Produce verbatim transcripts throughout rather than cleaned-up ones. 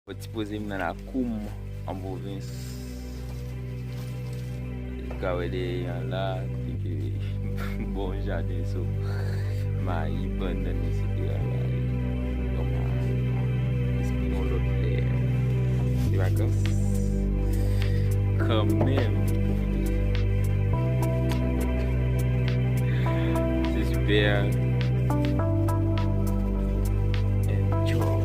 Mwen ti poze m nan lakou m an pwovens. Ou ka wè dèyè an la, kote ke bon jaden, so mayi, bannann, etsetera la. Kòman, espri yon lòt lè de vakans kanmenm. Se sipè. Enjoy.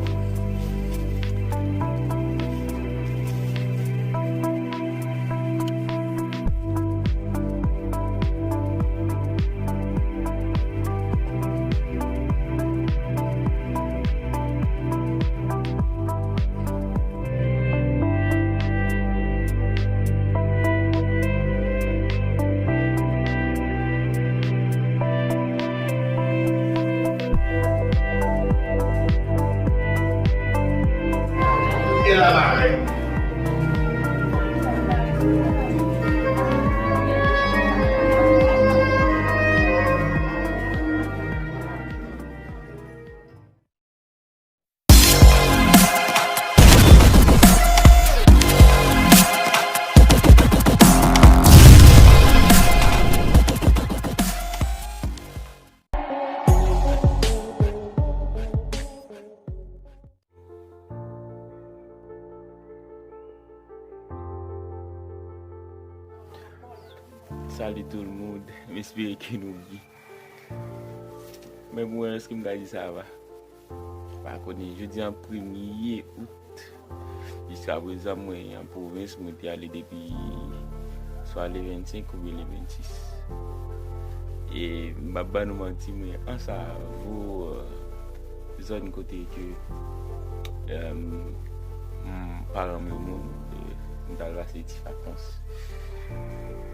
Salut tout le monde, m espere ke nou byen. Men pou mwen, èske m ka di sa va? Pa konnen, jodi a premye out. Jiska prezan, mwen an pwovens, mwen te ale depi swa le vennsenk oubyen le vennsis. E m p ap ban nou manti, mwen an sa vo, euh, zòn kote ke, euh, m, paran m yo moun, e m t al pase ti vakans.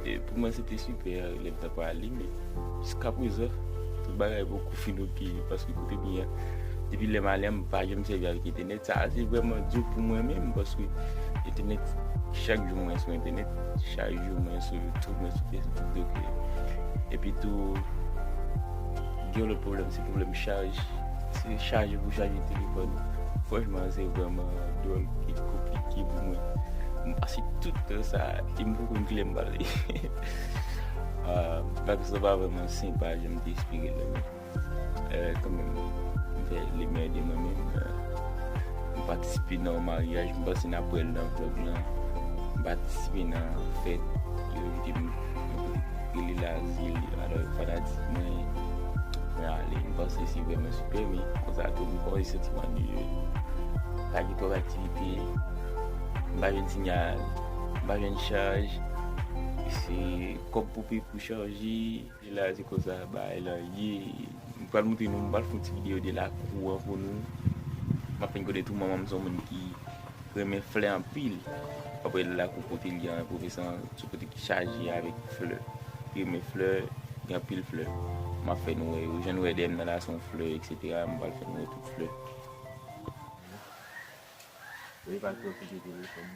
E pou mwen, se te sipè lè m t ap prale, men jiska prezan, tout bagay poko fin oke, paske kote m ye a, depi lè m ale a, m pa janm sèvi avèk entènèt. Sa a, se vrèman di pou mwen menm, paske entènèt, chak jou mwen sou entènèt, chak jou mwen sou YouTube, mwen sou Facebook, donk, epi tou, gen yon lòt pwoblèm, se pwoblèm chaj. Se chaje pou chaje telefòn. Franchman, se vrèman dwòl ki konplike pou mwen. M pase tout tan sa a, e m poko konn kilè m pral. Ah, bagay sa pa vrèman senpa jan m te espere l la, men, euh, kanmenm, m fè le meyè de mwen menm, euh, m patisipe nan yon maryaj, m panse n ap wè l nan vlòg lan. M patisipe nan fèt, yo envite m, rele Lazil, alò, fanatik mwen, mwen ale, m panse se vrèman sipè, men konsa tou, m pa wè santiman de pa gen twòp aktivite, m pa jwenn sinyal, m pa jwenn chaj, se kòb pou peye pou chaje, la, se konsa bagay lan ye. M pral montre nou, m pral fè yon ti videyo de lakou an pou nou. M ap fè n konnen tou, manman m se yon moun ki renmen flè anpil. Apre lakou kote li an, pwofesè an, se kote ki chaje avèk flè. Li renmen flè, gen anpil flè. M ap fè nou wè yo. Jan nou wè dèyè m nan la, se yon flè, etsetera. M pral fè nou wè tout flè. Wi, pa twò kite telefòn.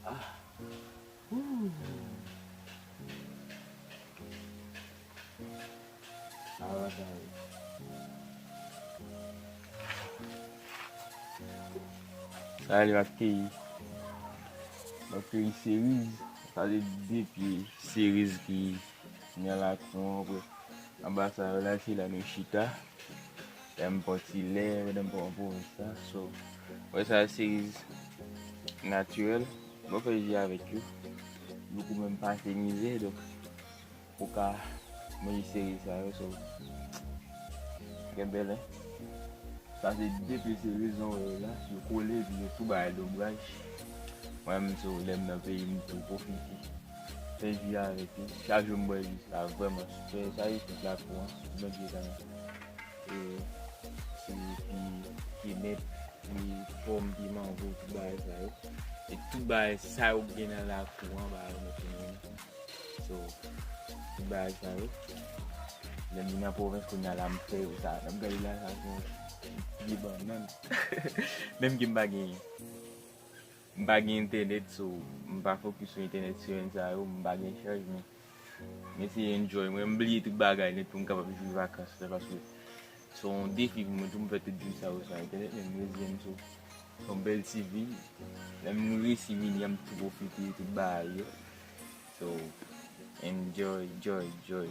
Ah. Ooh. Sa a, li m ap keyi. M ap keyi seriz. Sa se de pye seriz ki nan lakou an, vre. Anba sa yo la, se la nou chita. Lè m pran ti lè, pandan m pran pwovens la. So, wè sa, seriz natirèl. Mwen fè ji avèk yo. Yo kou menm pase mizè, donk, ou ka manje seriz sa yo, so, trè bèl, hein. Sa se de pye seriz nou wè yo la, yo kole, epi yo tou bay lonbraj. Mwen menm, so, lè m nan peyi m, m tou pwofite fè ji avèk yo. Chak jou m bwè ji, sa vrèman sipè. Sa isit lakou an, Bondye sa. E, se pi, pi nèt, pi pòm, pi mango, tout bagay sa yo. E tout bagay sa yo k gen nan lakou an, ba yo mete nou. So, tout bagay sa yo. Lè m vin nan pwovens kounye a la, m fè yo sa. Lè m gade la, sa se yon pye bannann. Menm ke m pa gen, m pa gen entènèt, so, m pa fokis sou entènèt semèn sa yo, m pa gen chaj, men m eseye enjoy. Mwen, m bliye tout bagay nèt pou m kapab jwi vakans la, paske Se yon defi pou mwen tou, m fè tout vil sa yo sou entènèt, men m resi vin sou yon bèl ti vil. Lè m resi vini an, m tou pwofite tout bagay yo. So, enjoy, joy, joy.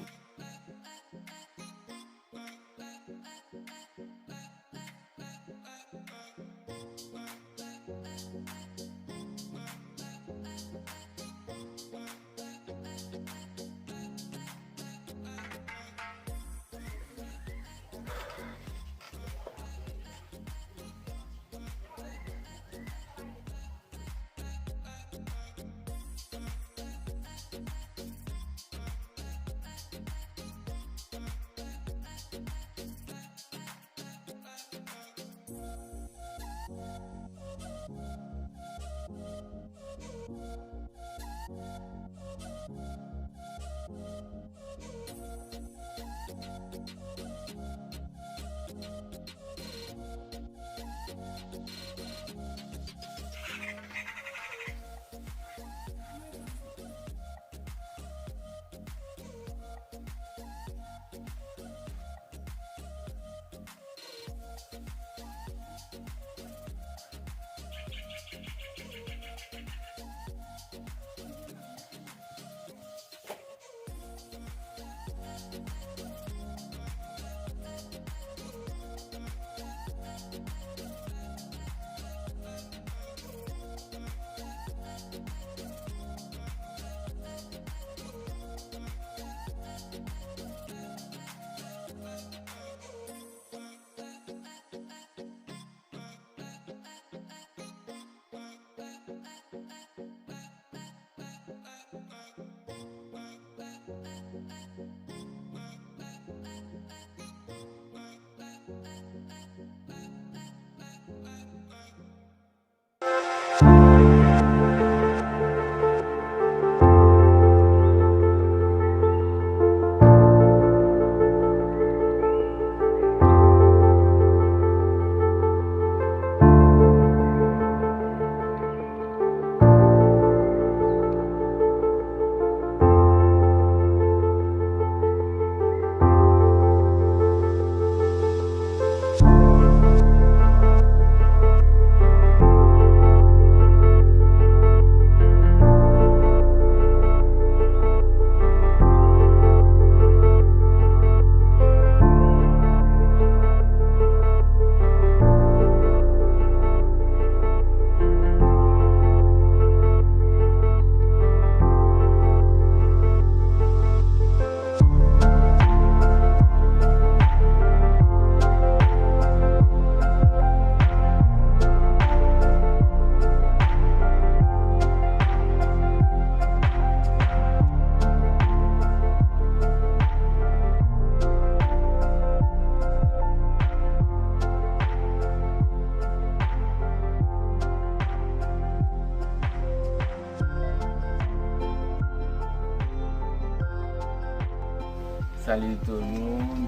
Salut tout le monde.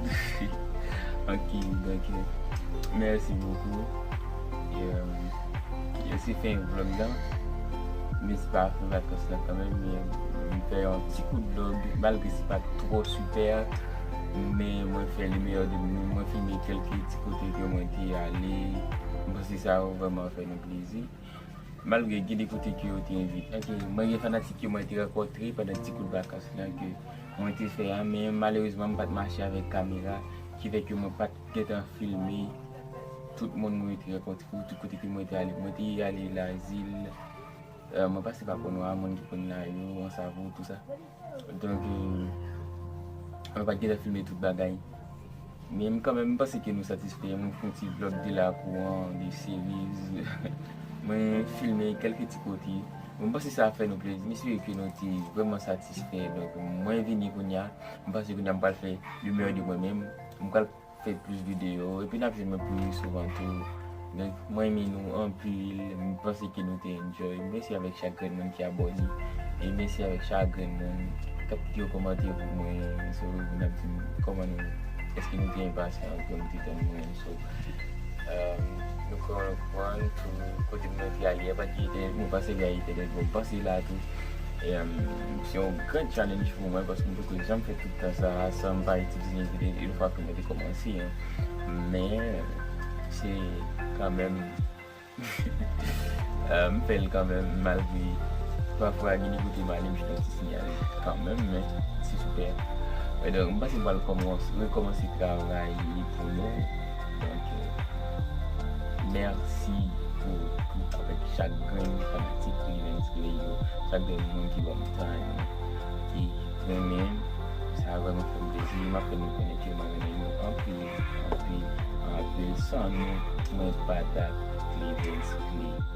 Ok, donk, euh, mèsi bokou. E, euh, yo se fen vlog la. Men se pa fen vakans la kanmenm, men m fè yon ti kout vlog, malgre se pa twò sipè, men mwen fè le meilleur de mwen, mwen filme kèlke ti kote ke mwen te ale. M panse sa vrèman fè nou plezi. Malgre gen de kote ke yo te envite. Ok, mwen gen fanatik ke mwen te rankontre pandan ti kout vakans lan ke mwen te fè a, men malerezman m pa t mache avèk kamera, ki fè ke mwen pa t gentan filme tout moun mwen te rankontre, tout kote ke mwen te ale. Mwen te ale Lazil, euh, mwen pase pa Pònwa, moun ki konn la yo, Ansavo, tout sa. Donk, euh, mwen pa t gentan filme tout bagay. Men m kanmenm, m panse ke nou satisfè. Mwen fè yon ti vlog de lakou an, de series. Mwen filme kèlke ti kote. Mwen panse sa fè nou plezi. M espere ke nou te vrèman satisfè. Donk, mwen vini kounye a. M panse kounye a m pral fè le meilleur de mwen menm. M pral fè plis videyo, epi n ap jwenn mwen pi souvan tou. Donk, mwen renmen nou anpil, m panse ke nou te enjoy. Mèsi avèk chak grenn moun ki abòne, e mèsi avèk chak grenn moun k ap kite yon kòmantè pou mwen, so, vin ap di m kòman nou, èske nou te enpasyan pou nou te tann mwen, so, euh, nou konprann tou kote mwen te ale, pa t gen entènèt, mwen panse gen entènèt, bon, m panse la tou. E, um, se yon gran challenge pou mwen, paske m poko janm fè tout tan sa a san m pa itilize yon vide yon fwa ke mwen te kòmanse, hein. Men, se kanmenm, euh, m fè l kanmenm, malgre pafwa gen de kote m ale, m jwenn yon ti siyal kanmenm, men se sipè. E donk, m panse m pral kòmanse, rekòmanse travay li pou nou. Donk, euh, mèsi pou tout, avèk chak grenn fanatik Livens Play yo, chak grenn moun ki ban m tan yo, ki renmen m. Sa vrèman fè m plezi. M ap fè nou konnen ke mwen renmen nou anpil, anpil, anpil. San nou, mwen pa t ap Livens Play.